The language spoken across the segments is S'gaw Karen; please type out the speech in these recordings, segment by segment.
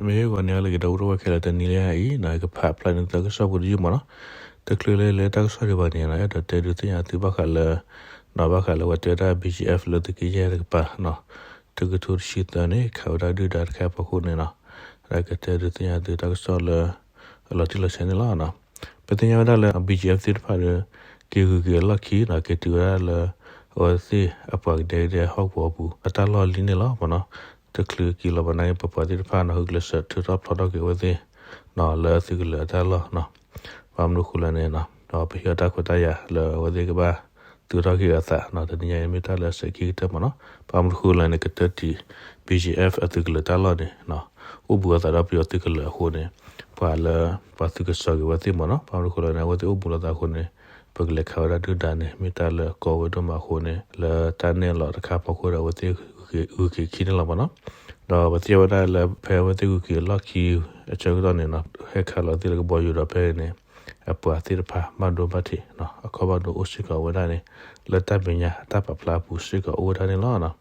မ့ၢ်ဂီၤန့ၣ်လၢကဒီပုၢ်ဝဲၢ်ခဲလၢာ် တနံၤလၢအံၤ ကဖးဖျါန့ၢ်တၢ်ကစီၣ်ဖိတယုၢ်မ့ၢ်နီၤ. တချုးလၢလဲၤတၢ်ကစီၣ်ဒံးဘၣ်န့ၣ် အဲၣ်ဒိးတဲဒုးသ့ၣ်ညါသုဘၣ်ဃးလၢ ဘၣ်ဃးလၢပှၤတဲဝဲဒၣ် ဘံၣ်ကၠံၣ်အ့ၣ်ဖ် လၢသုးက့ယဲၢ်တကပၤနီၤ, တကထိတဆံသၢန့ၣ် ခးဝဲဒၣ်ဒုၣ်ဒါတခါအဖီခိၣ်န့ၣ်နီၤ, ကတဲဒုးသ့ၣ်ညါသုတၢ်ကစီၣ်လၢ အလီၤတံၢ်လီၤဆဲးန့ၣ်လီၤ. ပသ့ၣ်ညါဝဲဒၣ်လၢ ဘံၣ်ကၠံၣ်အ့ၣ်ဖ် သ့ၣ်တဖၣ်ဒီး က့ၤဂုၤက့ၤအလီၢ်ခံနီၤ, က့ၤတုၤဝဲဒၣ်လၢ အဝဲသ့ၣ်အပှၤကဒဲကဒဲဟီၣ်ကဝီၤပူၤ အတၢ်လီၢ်လံန့ၣ်လီၤမ့ၢ်နီၤ. တချုးက့ၤလီၤဘၣ်နာ်က့ ပပှၤသ့ၣ်တဖၣ်နီၤ ဂုာ်ကျဲးစၢးထုးထီၣ်ဖျိးထီၣ်က့ၤအဝဲသ့ၣ်နီၤ လၢသုးကလၢၤအတၢ်လီၢ်နီၤ. ဘၣ်မနုၤဃိလဲၣ်န့ၣ်နီၤ, ဒီးပဟ့ၣ်အီၤတၢ်ခွဲးတၢ်ယာ်လၢအဝဲသ့ၣ်ကဘၣ်သုးထီၣ်က့ၤအသးနီၤ, တနံၤညါအံၤမ့ၢ်တၢ်လၢအစဲးခံကတၢၢ်မ့ၢ်နီၤ. ဘၣ်မနုၤဃိလဲၣ်န့ၣ် ကတၢၢ်တံၢ် ဘံၣ်ကၠံၣ်အ့ၣ်ဖ် အသုးကလၢၤတၢ်လီၢ်န့ၣ် အိၣ်ဘူးအသးဒီးပယီၤသုးကလၢၤအဃိန့ၣ် ပှၤလၢ ပှၤသုးကစီၤက့ၤဝဲသ့ၣ်မ့ၢ်နီၤ. ဘၣ်မနုၤဃိလဲၣ်န့ၣ် အဝဲသ့ၣ်အိၣ်ဘူးလိာ်သးအဃိန့ၣ် ပကလဲၤခးဝဲဒၣ်ဒုၣ်ဒါန့ၣ် မ့ၢ်တၢ်လၢအကီဝဲဒိၣ်မးအဃိန့ၣ် လၢတၢ်နဲၣ်လီၤတခါအဖီခိၣ်ဒီး အဝဲသ့ၣ်ဂုၤက့ၤခံန့ၣ်လီၤမ့ၢ်နီၤ. ဒီးပသ့ၣ်ညါဝဲဒၣ်လၢဖဲအဝဲသ့ၣ်ဂုၤက့ၤအလီၢ်ခံအဆၢကတီၢ်န့ၣ်နီၤ ဟဲခးလီၤသ့ၣ်လၢကဘီယူၤဒီးဖဲန့ၣ် အပှၤသ့ၣ်တဖၣ်ဘၣ်ဒိဘၣ်ထံးနီၤ အခီၣ်ဘၣ်ဒိအိၣ်စ့ၢ်ကီးဝဲဒၣ်န့ၣ် လၢတၢ်မဲာ်ညါအတၢ်ပာ်ဖျါအပူၤစ့ၢ်ကီးအိၣ်ဝဲဒၣ်န့ၣ်လီၤ.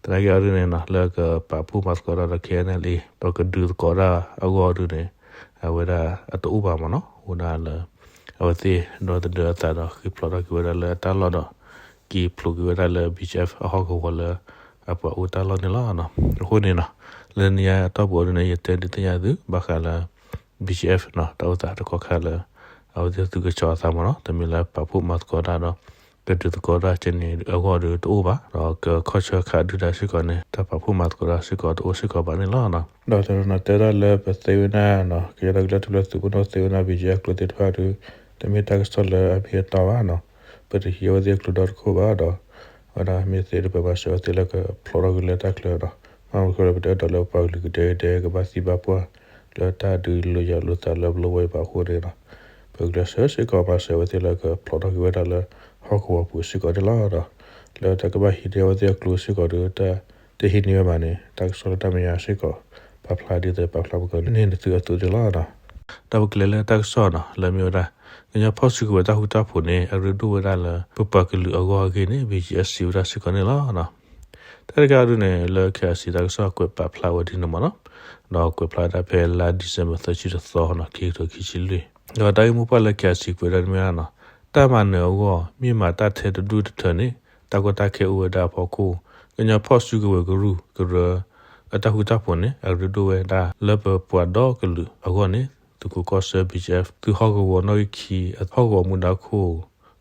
သနာ်က့အီၤဒုန့ၣ်နီၤ လၢကပာ်ဖှိၣ်မၤသကိးတၢ်ဒီး ခ့ၣ်အဲၣ်ယူၣ်အ့ၣ် ဒီးကဒုးသကိးတၢ်အဂီၢ်ဒုန့ၣ် အဝဲဒၣ်အတအိၣ်ဘၣ်မ့ၢ်နီၤ. အိၣ်ဒၣ်လၢ အဝဲသ့ၣ်ဒီသဒၢအသးဒီးဃ့ဖျိးထီၣ်က့ၤဝဲဒၣ်လၢအတၢ်လီၢ်ဒီး က့ၤဖျိးက့ၤဝဲဒၣ်လၢ ဘံၣ်ကၠံၣ်အ့ၣ်ဖ် အဟီၣ်ကဝီၤလၢ အပှၤအိၣ်တၢ်လီၢ်န့ၣ်လီၤ. အဃိန့ၣ်နီၤ လၢနံၤညါအတီၢ်ပူၤအီၤဒုန့ၣ် ယတဲဒုးသ့ၣ်ညါသုဘၣ်ဃးလၢ ဘံၣ်ကၠံၣ်အ့ၣ်ဖ်နီၤ တၢ်အိၣ်သးတခီခါလၢ အဝဲသ့ၣ်သုးကစီၤအသးမ့ၢ်နီၤ တမ့ၢ်လၢပာ်ဖှိၣ်မၤသကိးတၢ်ဒီး ကဒုးသကိးတၢ်ကဲန့ၣ်အဂီၢ်ဒီးတအိၣ်ဘၣ် ဒီးကခီၣ်ဆၢခးဒုၣ်ဒါစ့ၢ်ကီးန့ၣ် တၢ်ပာ်ဖှိၣ်မၤသကိးတၢ်စ့ၢ်ကီးတအိၣ်စ့ၢ်ကီးဘၣ်န့ၣ်လီၤ. ဒီးတနီၤနီၤတဲဒၣ်လၢပသ့ဝဲဒၣ်နီၤ ကညီဒီကလုာ်တၢ်ထူၣ်ဖျဲးသုးမုၢ်ဒိၣ်သ့ဝဲဒၣ် ဘံၣ်ကၠံၣ်အ့ၣ်ဖ် အကျိၤသ့ၣ်တဖၣ်ဒီး တမ့ၢ်တၢ်ကစီၣ်လၢအမ့ၢ်အတီဘၣ်နီၤ ပတဟံးအဝဲသ့ၣ်အကျိၤဒီတခိၣ်ဘၣ်ဒီး အဝဲဒၣ်မ့ၢ်သ့ဒီးပမၤစၢၤအဝဲသ့ၣ်လၢကဖျိးထီၣ်က့ၤလၢတၢ်ချၢဒီး ဘၣ်မနုၤဃိလၢပတအဲၣ်ဒိးလၢပှၤကလုာ်ကဒဲကဒဲ ကဘၣ်သံဘၣ်ပှၢ် လၢတၢ်ဒုးလိာ်ယၤလိာ်သးလၢပလိၣ်ဝဲအံၤဘၣ်အဃိန့ၣ်ဒီး ပကျဲးစၢးစ့ၢ်ကီးမၤစၢၤအဝဲသ့ၣ်လၢကဖျိးထီၣ်က့ၤဝဲဒၣ်လၢဟီၣ်ကဝီၤပူၤစ့ၢ်ကီးန့ၣ်လီၤ. ဒီးလၢတၢ်ကဘၣ်ဟံးန့ၢ်အဝဲသ့ၣ်အကျိၤစ့ၢ်ကီးဒီး တၢ်တဟံးန့ၢ်ဝဲဘၣ်န့ၣ် တၢ်ကစီၣ်လၢတၢ်မဲာ်ညါစ့ၢ်ကီး ပာ်ဖျါဒ်သိးပာ်ဖျါပကန့ၢ်သုအသိးန့ၣ်လီၤ. ဒီးပကလဲၤလၢတၢ်ကစီၣ်နီၤ လၢမ့ၢ်ဝဲဒၣ် ကညီဖီၣ်စုကဝဲၤတၢ်ဃူတၢ်ဖိးန့ၣ် အရ့ဒိၣ်ဝဲဒၣ်လၢ ပပှၤကလုာ်အဂီၢ်အဂ့ၢ်န့ၣ် ဘံၣ်ကၠံၣ်အ့ၣ်ဖ် စံးဝဲဒၣ်စ့ၢ်ကီးန့ၣ်လီၤ. တၢ်တခါအံၤဒုန့ၣ် လၢ ခ့ၣ်အါစံၣ် တၢ်ကစီၣ်ကွဲးပာ်ဖျါဝဲဒ်န့ၣ်မ့ၢ်နီၤ, ဒီးကွဲးဖျါဝဲဒၣ်ဖဲလါ December သၢဆံတသီနီၤ ခံကထိခံဆံလွံၢ်, ဒီးတၢ်ဂ့ၢ်မိၢ်ပှၢ်လၢ ခ့ၣ်အါစံၣ် ကွဲးဒၣ်န့ၣ်မ့ၢ်ဝဲဒၣ်နီၤ, တၢ်မၤနၢၤအဂီၢ် မ့ၢ်မၤတၢ်ထဲတဒူၣ်တထၢန့ၣ် တၢ်ကီတၢ်ခဲအိၣ်ဝဲဒၣ်အဖီခိၣ် ကညီဖီၣ်စုကဝဲၤကရူၢ်ကရၢ အတၢ်ဃူတၢ်ဖိးန့ၣ် အရ့ဒိၣ်ဝဲဒၣ်လၢပပှၤဒီကလုာ်အဂီၢ်န့ၣ် သုးခိးကီၢ်ဆၢ ဘံၣ်ကၠံၣ်အ့ၣ်ဖ် သုးဟီၣ်ကဝီၤနီၣ်ဂံၢ်ခံ ဟီၣ်ကဝီၤမူဒါခိၣ်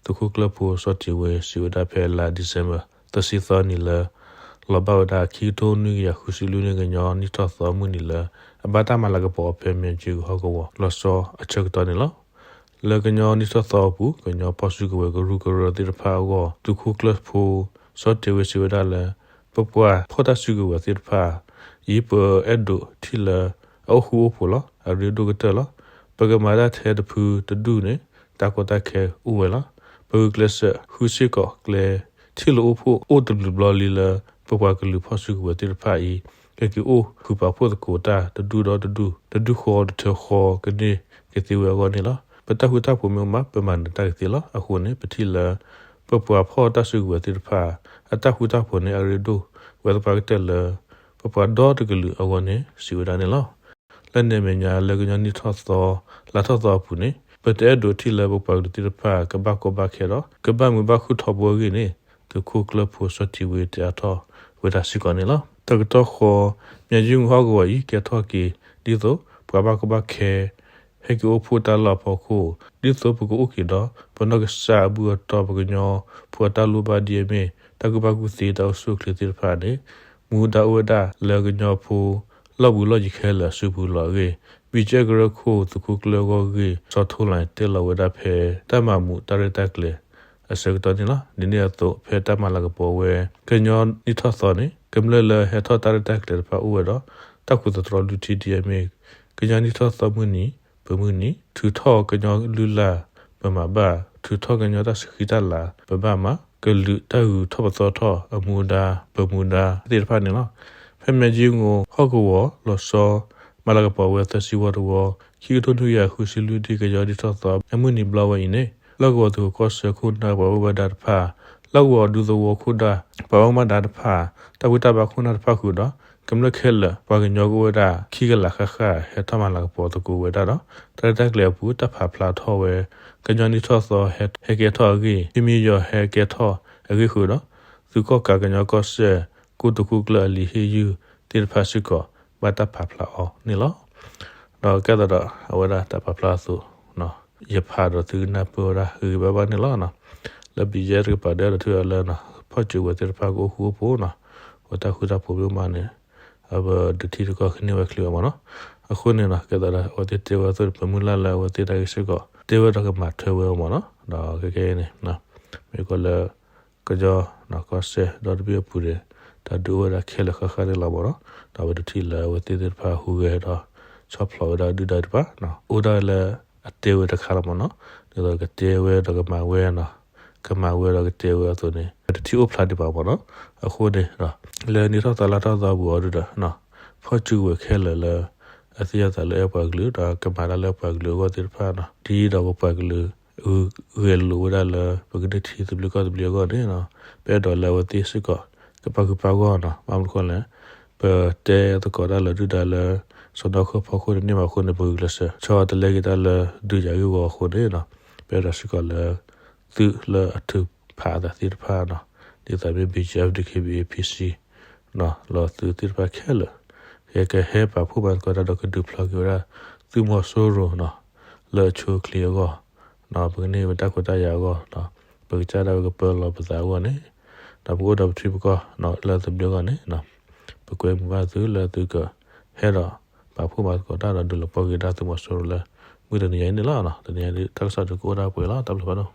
သုးခိၣ်ကျၢၢ်ဖိ စီၤတ့ၤဝ့ စံးဝဲဒၣ်ဖဲလါ December သၢဆံသီနံၤလၢ လီၤဘၣ်ဝဲဒၣ် ခံကထိနွံကယၤဃုဆံလွံၢ်နံၣ် ကညီနံၣ်ထီၣ်သီမုၢ်နံၤလၢ အဘၣ်တၢ်မၤလၤကပီၤအီၤဖဲ မၠဲၣ်ကၠံၣ်ဂူာ်ဟီၣ်ကဝီၤလီၤဆီအဆၢကတီၢ်န့ၣ်လီၤ. လၢကညီနံၣ်ထီၣ်သီအပူၤ ကညီဖီၣ်စုကဝဲၤကရူၢ်ကရၢသ့ၣ်တဖၣ်အဂီၢ် သုးခိၣ်ကျၢၢ်ဖိ စီၤတ့ၤဝ့ စံးဝဲဒၣ်လၢ ပပှၤဖီၣ်တၢ်စုကဝဲၤသ့ၣ်တဖၣ်အံၤ ပအဲၣ်ဒိးထံၣ်လၢ အအိၣ်ဃူအိၣ်ဖိးလီၤ. အရ့ဒိၣ်ကတၢၢ်လီၤ. ပကမၤတၢ်ထဲတဖုတဒူၣ်န့ၣ် တၢ်ကီတၢ်ခဲအိၣ်ဝဲလီၤ. ပဂုာ်ကျဲးစၢးဃုစ့ၢ်ကီးကျဲ ထံၣ်လိာ်အိၣ်ဖှိၣ်အိၣ်တဘျုးဘျီလံလၢ ပပှၤကလုာ်ဖီၣ်စုကဝဲၤသ့ၣ်တဖၣ်အံၤ ကက့ၤအိၣ်ဃုာ်ပာ်ဖှိၣ်သကိးတၢ်တဒူၣ်ဒီးတဒူၣ် တဒူၣ်ဃီတထၢဃီကန့ၢ်ကသ့ဝဲအဂီၢ်န့ၣ်လီၤ. ပတၢ်ဃူတၢ်ဖိးမ့ၢ်အိၣ်မး ပမၤနၢၤတၢ်ကသ့လီၤ. အဃိန့ၣ် ပထံၣ်လၢ ပပှၤဖီၣ်တၢ်စုကဝဲၤသ့ၣ်တဖၣ် အတၢ်ဃူတၢ်ဖိးန့ၣ် အရ့ဒိၣ်ဝဲသပှၢ်ကတၢၢ်လၢ ပပှၤဒီတကလုာ်အဂီၢ်န့ၣ် စံးဝဲဒၣ်န့ၣ်လီၤ. လၢန့ၣ်အမဲာ်ညါ လၢကညီနံၣ်ထီၣ်သီ လါထီၣ်သီအပူၤန့ၣ် ပတအဲၣ်ဒိးထံၣ်လၢပပှၤကလုာ်သ့ၣ်တဖၣ် ကဘၣ်ကီဘၣ်ခဲဒီး ကဘၣ်မုာ်ဘၣ်ခုၣ်ထီဘိအဂ့ၢ်န့ၣ် သုးခိၣ်ကျၢၢ်ဖိစီၤတ့ၤဝ့ တဲအါထီၣ်ဝဲဒၣ်စ့ၢ်ကီးန့ၣ်လီၤ. တကတီၢ်ဃီ မၠဲၣ်ကၠံၣ်ဂူာ်ဟီၣ်ကဝီၤအံၤ ကဲထီၣ်က့ၤ ဒ်သိးပှၤဘၣ်ကီဘၣ်ခဲ ဟဲက့ၤအိၣ်ဖှိၣ်တၢ်လီၢ်အဖီခိၣ် ဒ်သိးပကအိၣ်က့ၤဒီး ပနီၢ်ကစၢ်အဘူၣ်အတီၢ် ပကညီဖိအတၢ်လိၣ်ဘၣ်ဒ်အမ့ၢ် တၢ်ကူၣ်ဘၣ်ကူၣ်သ့ တၢ်အိၣ်ဆူၣ်အိၣ်ချ့သ့ၣ်တဖၣ်န့ၣ် မူဒါအိၣ်ဝဲဒၣ်လၢကညီဖိ လီၢ်ဘူးလီၢ်ယံၤခဲလၢာ်အစုပူၤလီၤအဂ့ၢ် ဘံၣ်ကၠံၣ်အ့ၣ်ကရၢခိၣ် သုးခိၣ်ကျၢၢ်အဂီၢ်အဂ့ၢ် စီၤထိလၣ် တဲလီၤဝဲဒၣ်ဖဲ တၢ်မၤမူးတၢ်ရဲၣ်တၢ်ကျဲၤအဆၢကတီၢ်န့ၣ်လီၤ. ဒ်န့ၣ်အသိး ဖဲတၢ်မၤလၤကပီၤဝဲ ကညီနံၣ်ထီၣ်သီန့ၣ် ကမျၢၢ်လၢဟဲထီၣ်တၢ်ရဲၣ်တၢ်ကျဲၤတဖၣ်အိၣ်ဝဲဒီး တၢ်ခူးသတြီၤလွံၢ်ထံၣ်ဒ်အမ့ၢ် ကညီနံၣ်ထီၣ်သီမုၢ်နံၤ ပမုၢ်နံၤ, ထုးထီၣ်ကညီလုၢ်လၢ် ပမၤဘၣ်, ထုးထီၣ်ကညီတၢ်ဆှံတၢ်လၤ ပဘၣ်မၤ, ကလုာ်တၢ်ဂုၤထီၣ်ပသီထီၣ်အမူဒါ ပမူဒါသ့ၣ်တဖၣ်န့ၣ်လီၤ. ဖဲမၠဲၣ်ကၠံၣ်ဂူာ်ဟီၣ်ကဝီၤလီၤဆီ မၤလၤကပီၤဝဲသၢဆံဝီတဝီ ခံကထိနွံကယၤဃုဆံလွံၢ်နံၣ် ကညီနံၣ်ထီၣ်သီအမုၢ်နံၤဘျီဝဲအံၤန့ၣ် လီၢ်ကဝီၤသုးခိးကီၢ်ဆၢခိၣ်နၢ်ပှၤဘၣ်မူဘၣ်ဒါတဖၣ်, လီၢ်ကဝီၤဒူသဝီခိၣ်နၢ် ပှၤဘၣ်မူဘၣ်ဒါတဖၣ် တၢ်ဘူၣ်တၢ်ဘါခိၣ်နၢ်တဖၣ်ဃုာ်ဒီး ကမျၢၢ်ခဲလၢာ် ပှၤကညီကအိၣ်ဝဲဒၣ်ခံကလးဃၣ်ဃၣ် ဟဲထီၣ်မၤလၤကပီၤသကိးဝဲဒၣ်ဒီး တၢ်ရဲၣ်တၢ်ကျဲၤအပူၤ တၢ်ပာ်ဖျါထီၣ်ဝဲ ကညီနံၣ်ထီၣ်သီ ဟဲကဲထီၣ်အဂ့ၢ် ထံမံယီၤဟဲကဲထီၣ်အဂ့ၢ်ဃုာ်ဒီး သုးကီၣ်ကးကညီကီၢ်စဲၣ် ကိတိာ်ခိၣ်ကျၢၢ်အလံာ်ဟ့ၣ်ယုၢ်သ့ၣ်တဖၣ်စ့ၢ်ကီး ဘၣ်တၢ်ပာ်ဖျါအီၤန့ၣ်လီၤ. ဒီးကဲသးဒီး အဝဲဒၣ်တၢ်ပာ်ဖျါအသိး ယဖးဒီးသုကနၢ်ပၢၢ်ဝဲဒၣ်ဂ့ၤဂ့ၤဘၣ်ဘၣ်န့ၣ်လီၤ. လၢ ဘီၣ်ကၠဲၣ် တကပၤဒၣ်ဒီး ထုးအီၤလၢ ဖီၣ်စုကဝဲၤသ့ၣ်တဖၣ်ကအိၣ်ဃူအိၣ်ဖိးနီၤ, အဝဲတၢ်ဃူတၢ်ဖိးမ့ၢ်မးန့ၣ် အဝဲဒုးထံတကီၢ်ဃုန့ၢ်ဝဲချ့အီၤမ့ၢ်နီၤ. အဃိန့ၣ်နီၤ ကဲသးဒီး အဝဲသ့ၣ်တဲဝဲအသိးန့ၣ် ပမုၢ်လၢ်လၢအဝဲသ့ၣ်တၢ်ဂ့ၢ်စ့ၢ်ကီး တဲဝဲဒီးကမၤထွဲဝဲအီၤမ့ၢ်နီၤ. ဒီးခဲကဲအံၤန့ၣ် မ့ၢ်ကီးလၢ ကညီ ကီၢ်စဲၣ်ဒီတဘ့ၣ်အပူၤန့ၣ် တၢ်ဒုးအိၣ်ဝဲဒၣ်ခဲလၢာ်ဃၣ်ဃၣ်န့ၣ်လီၤမ့ၢ်နီၤ. ဒီးအဝဲဒုးထံၣ်လၢအဝဲသ့ၣ်သ့ၣ်တဖၣ်ဟူးဂဲၤဒီး ဆီၣ်ဖျိးဝဲဒၣ်ဒုၣ်ဒါတဖၣ် အိၣ်ဒၣ်လၢအတဲဝဲတခါလီၤမ့ၢ်နီၤ. ဒ်သိးကတဲဝဲဒီးကမၤဝဲနီၤ, ကမၤဝဲဒီးကတဲဝဲအသိးန့ၣ် တထံၣ်အိၣ်ဖျါဒံးဘၣ်မ့ၢ်နီၤ. အဃိန့ၣ် လၢနံၣ်ထီၣ်သီလါထီၣ်သီပူၤအီၤဒုဒီး ဖီၣ်စုကဝဲၤခဲလၢာ်လၢ အသ့ၣ်ညါသးလၢအဲၣ်ပှၤကလုာ် ဒီးကမၤတၢ်လၢပှၤကလုာ်အဂီၢ်သ့ၣ်တဖၣ်နီၤ, ဒ်ဒီးပပှၤကလုာ် ဂဲၤလိာ်ဝဲဒၣ်လၢပကဒုးထံသဘျ့ကီၢ်သဘျ့အဂီၢ်န့ၣ် ပအဲၣ်ဒိးလၢအဝဲသ့ၣ်စ့ၢ်ကီး ကပာ်ဃုာ်ပာ်ဂီၢ်နီၤ. ဘၣ်မနုၤအဃိလဲၣ်, ပတဲသကိးတၢ်လၢဒုၣ်ဒါလၢ စီၤနီၤခၢၣ်ဖီခိၣ်န့ၣ်န့ၢ်မးအဃိန့ၣ် ပဂုာ်ကျဲးစၢး ဆီတလဲက့ၤတၢ်လၢဒုးယၤဂ့ၢ်ဝီအဃိန့ၣ် ပအဲၣ်ဒိးစ့ၢ်ကီးလၢ သုးလၢအထုးဖးအသးသ့ၣ်တဖၣ်နီၤ, ဒ်သိးမ့ၢ် ဘီၣ်ကၠဲၣ် ဒီး ခ့ဘံၣ်အ့ၣ် ဖံဆံ လီၤသုးသ့ၣ်တဖၣ်ခဲလၢာ် ကဟဲပာ်ဖှိၣ်မၤသကိးတၢ်ဒီးကဒုးဖျီက့ၤဝဲဒၣ် သုးမီၤစိရိၤနီၤ လၢအဆိအချ့အဂီၢ် ပကန့ၢ်ဝဲတၢ်ခွဲးတၢ်ယာ်အဂီၢ် ပကစၢ်ဒၣ်ဝဲကပၢလီၤပသးအဂီၢ်န့ၣ် ဒီးပကအိၣ်ဒီးပထံပကီၢ်လၢသဘျ့အဂီၢ်န့ၣ် ပကွဲမုာ်ဘၣ်သုလၢသုကဟဲဒီးပာ်ဖှိၣ်မၤသကိးတၢ်ဒီးဒုးလီၤပှီၢ်က့ၤဒၣ်သုးမီၤစိရိၤလၢ မုၢ်တနံၤညါအံၤန့ၣ်လီၤ. တနံၤညါဒ်တၢ်ကစီၣ်ဒုးကအိၣ်ဒၣ်ပှဲၤလီၤ. တၢ်ဘျုးဖးဒိၣ်.